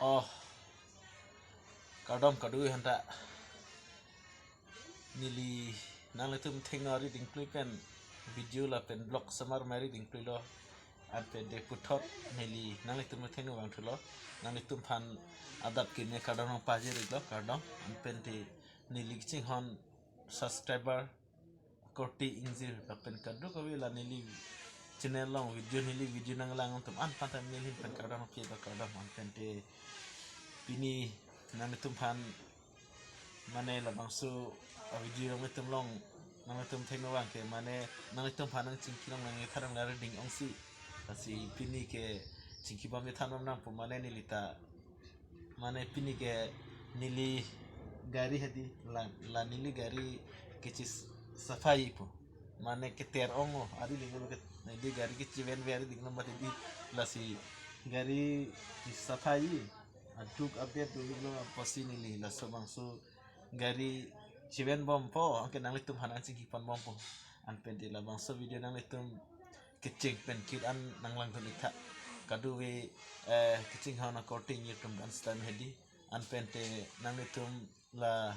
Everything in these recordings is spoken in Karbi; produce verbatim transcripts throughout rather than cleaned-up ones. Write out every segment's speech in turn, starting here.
Oh, kardom kado-an ta. Neli nanglitum thengno ari dingklui pen video lapen vlog samar mari dingkluilo. Anpen te puthot neli nanglitum thengno vangthulo. Nanglitum aphan adap keme kardom nangpajir-iklo, kardom. Anpen te neli kachinghon subscriber Korte Ingjir lapen kadokave la neli channel along video, neli video nanglang atum an aphan ta neli ahin pen kardom nangpi-iklo, kardom. Anpen te pini nanglitum aphan mane labangso a video nanglitum along, nanglitum thengno vang ke mane nanglitum aphan nangchingki along nangkethan along la riding ongsi. Lasi pini ke chingki bom kethan bom nangpo, mane neli ta mane pini ke neli gari hedi, la, la neli gari kechis-, safai po. Mane keter ong-o, ari dinglo ke, neli gari kechiven ve ari dinglo mati di, lasi gari safai, aduk abet dolo apotsi neli laso bangso gari chiven bompo, anke nanglitum aphan nangchingki pon bompo. Anpen te labangso video nanglitum kecheng pen kit an nanglangdun-ik tha. Kadokave, eh, kachinghon akorte nelitum dan sitame hedi. Anpen te nanglitum la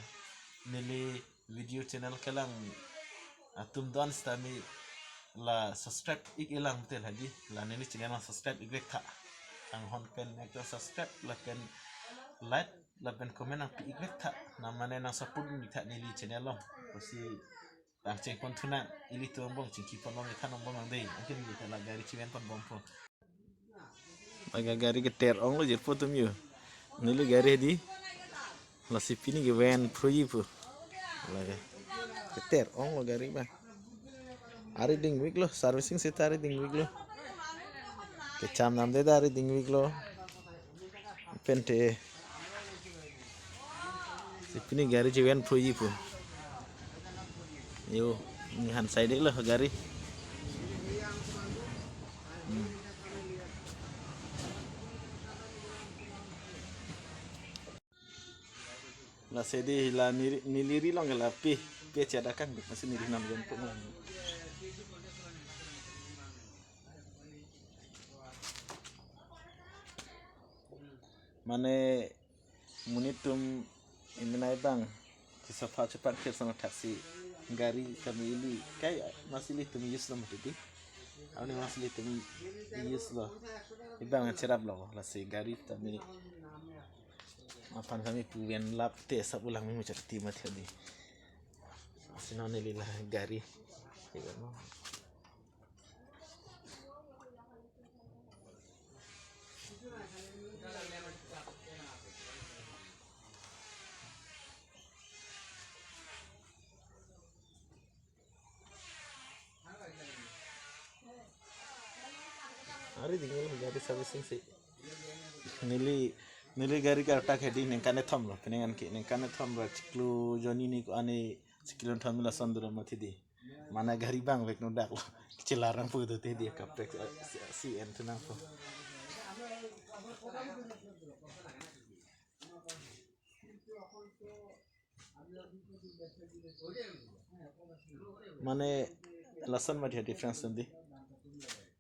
neli video channel kelang atum do-an sitame la subscribe-ik-elang tel hedi. La neli channel la subscribe-ik vek tha. Kanghon pen mek ta subscribe lapen like lapen comment nangpi-ik vek tha. Nang mane nang support-ik tha neli channel along. Lasi nangcheng pon thu nang, ilitum angbong chingki pon bom kethan angbong nang dei. Anke neli ta la gari chiven pon bompo. Laga gari keter onglo jirpo atum yo. Neli gari hedi. Lasi pini keven phruji po. Laga keter onglo gari ba. Ari dingviklo, servicing seta ari dingviklo. Kecham namde ta ari dingviklo. Anpen te si pini gari chiven phruji po. Yo, ninghan side lo gari. Hmm. Lasi hedi la neli, neli ri along ke la pi, pi chedakang, masi neli nam jen pung lang. Mane monit atum imenai bang, si safai chepang kir sana thaksi gari kami ili, kai masi ilitum use lo mati di. Auni masi ilitum use lo. Ibang cheraplo, lasi gari kami aphan kami puven lap te asap ulang mi muchot ti mati di. Asino neli la gari. Iba mo. Ari dinglo gari servicing si. Neli, neli gari karta hedi ningkan kethom lo, penang anke ningkan kethom lo, chiklo jonni ni ko ani chiklo thom lason dolo mati di. Mane gari bang vek nodak lo. Chelarang pu do te di kaprek si, si en tu nangpo. Mane lason mati difference nanti.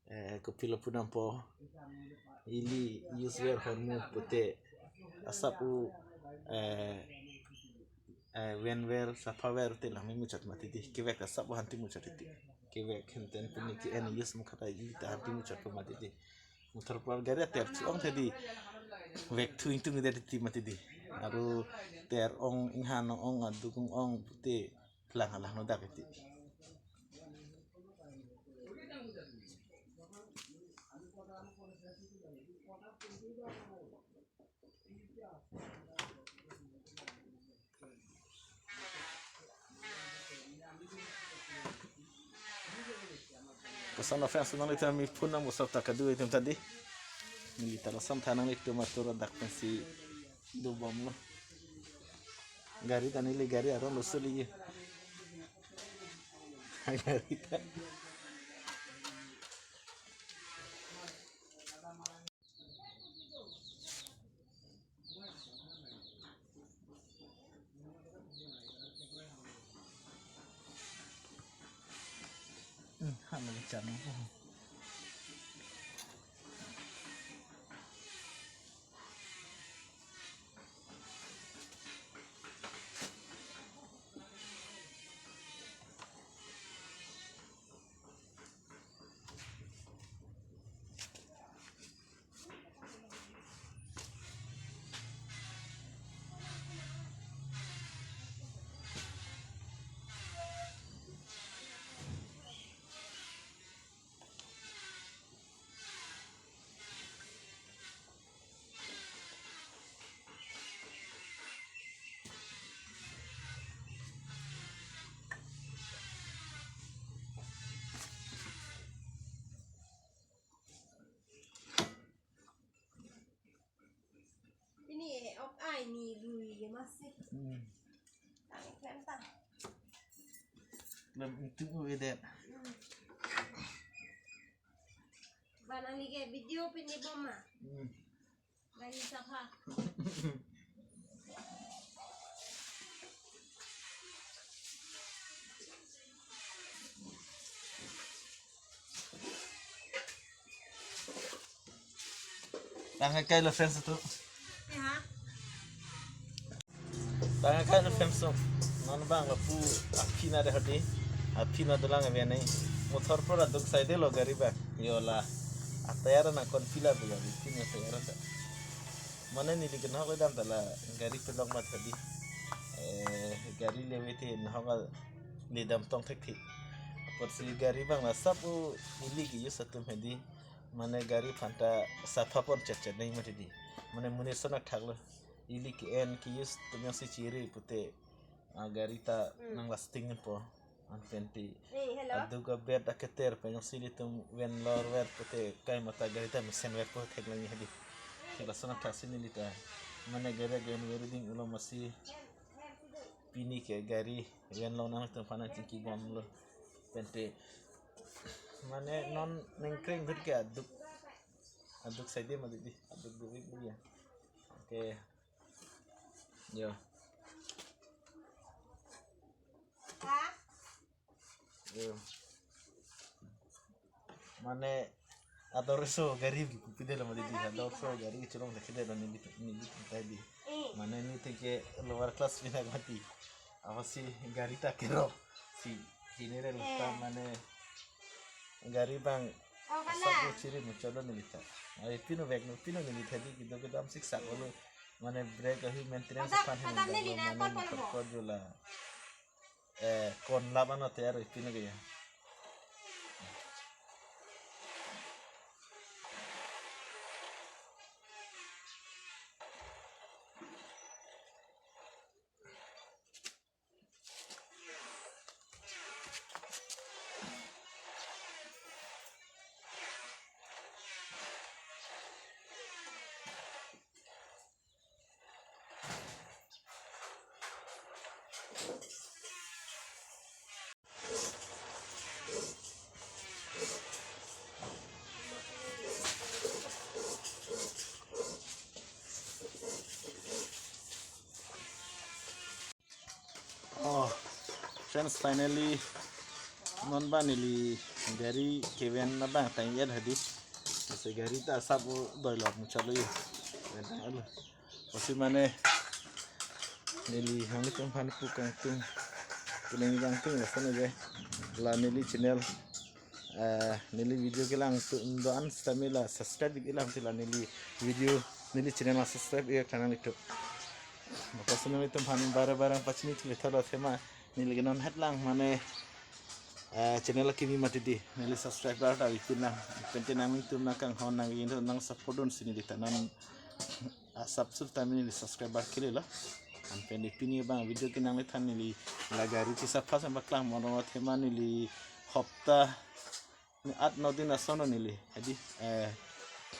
Eh, kopilo pu dampo ili use ver ahormu pute asap u, eh, eh, ven ver, safai ver te lang mi muchot mati di. Kevek asap u hanti muchot ti. Kevek henten puni ke-en use mu khata ili ta hanti muchot po mati di. Motor pal gari ater chu-ong tadi. Vek thu ingtung ida ti mati di. Aru ter ong, inghan ong, aduk ong pute lang halang nodak ti. Koson offense nanglitum mi phone number sab ta kado itum tadi. Neli ta lason tha nanglitum atur dak pensi dobom lo. Gari ta neli gari aron lo soli ye. Gari ta. Hmm, hana bicara. Ai ni lui ya masih. Hmm. Tang klem ta. Klem itu u edet. Hmm. Ba nangli ke video pini bom ma. Hmm. Gari sapha. Tang kai lo fence tu. Ya. Tang kai lo fence tu. Non bang lapu aphi na de hadi. Aphi na dolang avi anai. Motor pura duk sai de lo gari ba. Yo la. Atayar na kon pila ba yo. Aphi na tayar sa. Mane neli ke nahok le dam ta la gari pelong mat hadi. Eh, gari leve te nahok le dam tong thek thek. Apotsi gari bang la sap u ili ke use atum hadi. Mane gari aphan ta sapha pon chet chet nai mati di. Mane monit ason athak lo. Ili ke-en ke-use atum jongsi chiri pute, ah, gari ta, hmm, nang lasting po. Anpen te. Hey, hello. Aduk abet aketer pen jongsi ilitum ven lor ver pute kai mata gari ta mesen ver po thek lang hadi. Thek lason athak si neli ta. Mane gari gen very ding ulo masi. Pini ke gari ven long nangtum aphan chingki bom lo. Pen te. Mane non nengkreng dur ke aduk. Aduk sai de mati di. Aduk duvik dia. Oke. Yo. Yo. Mane ador so gari bi kupi de lo mati di. Ador so gari cholong de kede lo neli, neli ta di. Mane neli te ke lower class bina mati. Apotsi gari ta kerok si hini rel ta mane gari bang asap lo chiri muchot lo neli ta. Ai pinu vek no pinu neli ta di kedo kedam siksak lo. Mane brake ahi maintenance aphan hi neli lo mane kot kot jo la. Eh, kon lap ano te aro pinu ke ya. Oh, friends, finally, non ba neli gari keven abang tang yet hadi. Masi gari ta asap u doi lok muchot lo yo. Ven tang alo. Apotsi mane neli nanglitum aphan pu kangtung. Pu neng kangtung lason aja. La neli channel. Eh, neli video kelang tu do-an sitame la subscribe ik-e lang ti la neli video neli channel la subscribe ik-e tha nanglitum. Maka sunung itum aphan bare bare pachini thili thalo thema neli ke non het lang mane, eh, channel la kimi mati di neli subscriber ta bikin lang pen te nanglitum nangkanghon nang yin nang support dun si neli ta non asap sir tame neli subscriber kele lo. Anpen di pini bang video ke nangliphan neli la gari kisa pas amba klang mono thema neli hopta ni at no din ason neli. Hadi, eh,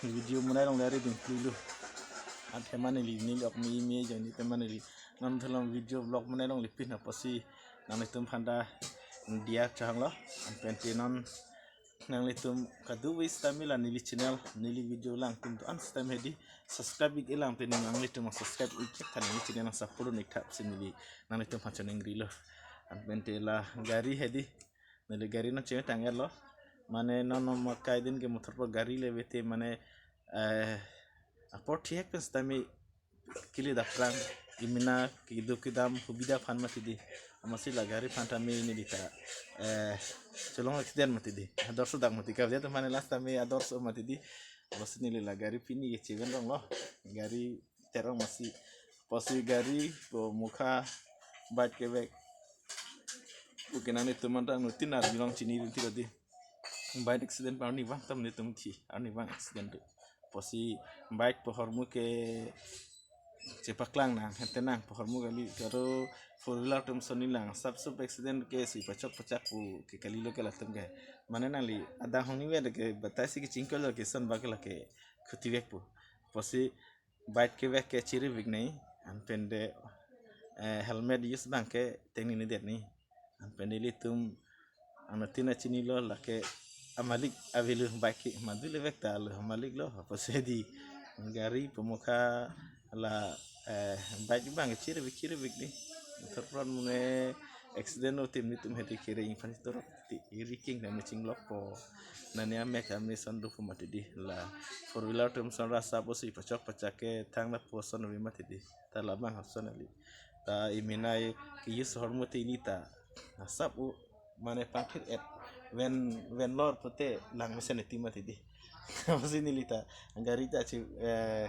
video monai long dari din pli lo. At thema neli neli ok mi mi jong ni thema neli. Nang thalam video vlog monai longle pin apotsi nanglitum aphan ta diya chang lo. Anpen te non nanglitum kadokave sitame la neli channel, neli video lang atum do-an sitame hadi subscribe ik-e lang te nanglitum subscribe ik-e tha neli channel nang support ik tha si neli nanglitum aphan choningri lo. Anpen te la gari hadi, neli gari non cheme tang lo. Mane non non makai din ke motor po gari leve te mane, eh, apor thihek pen sitame kili daprang imina kedo kedam hubida aphan mati di. Amatsi la gari aphan tame neli ta, eh, cholong accident mati di. Ador so dak mati ka dia teman last tame ador so mati di. Apotsi neli la gari pini ke cheven rong lo. Gari terong masi. Apotsi gari po mukha bike kevek. Oke nanglitum aphan ta nutin arjulong chini rinti lo di. Bike accident pa arni vang tam netum thi, arni vang accident tu. Apotsi bike po hormu ke chepaklang nang, hente nang po hormu kali, karo four wheeler atum soni lang, sap sup accident ke si pachok pachak pu ke kali lo ke latum ke. Mane nangli adang hong ni ve ke batai si ke chingkol ke son ba ke la ke khuti vek pu. Apotsi bike kevek ke chiri vik nai, Anpen de eh, helmet use abang ke tengnene det ni. Anpen de ilitum anuttin ta chinilo, lake amalik avelo, bike ke madu le vek ta lo, amalik lo, apotsi di gari pamokha la, eh, bike abang ke chirivik chirivik di. Thorpron mune accident lo, tim nelitum hedi kere ingphan chitorop ti iriking na meching lok po. Nani amek ameson do pu mati di, la four wheeler atum ason ra asap osi pachok pachak ke thang lapu ason ave mati di. Ta labang ason kali. Ta iminai ke-use ahormu te ili ta asap u mane pangthir et ven ven lor pute lang mesen eti mati di. Apotsi neli ta gari ta chi, eh,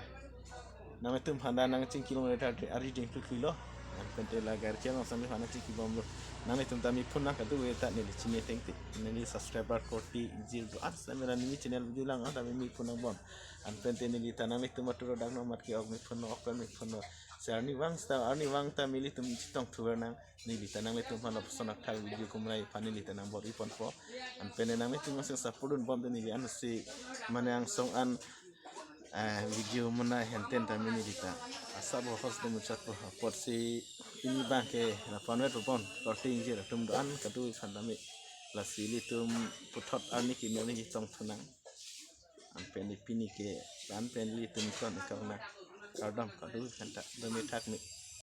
nangtum aphan ta nangchingki lo, neli ta ari ding tu lo. Anpen te la gari ke nang sami aphan nangchingki bomlo. Nangtum ta mephu nang kadu ve ta neli chini teng te. Neli subscriber forty zero do-an sami la neli channel video lang ta mephu nang bom. Anpen te neli ta nangtum atur dak no mat ke ok mephu no, ok pen mephu no. Si arnivang ta, arnivang ta nelitum chetong thuver nang. Neli ta nanglitum aphan lapuson athak video kumrai aphan neli ta nangbor-i ponpo. Anpen nanglitum masih support dun bom te neli ansi mane angsong an, eh, video mena henten ta neli ta asap host do muchot po, apotsi pini abang ke la panvet po pon, korte ingjir atum do-an kadu aphan tame. Lasi ilitum puthot arni kimi arni chetong thu nang. Anpen pini ke, anpen ilitum kon ikang nang. Kardom kadu aphan ta, dome thak me.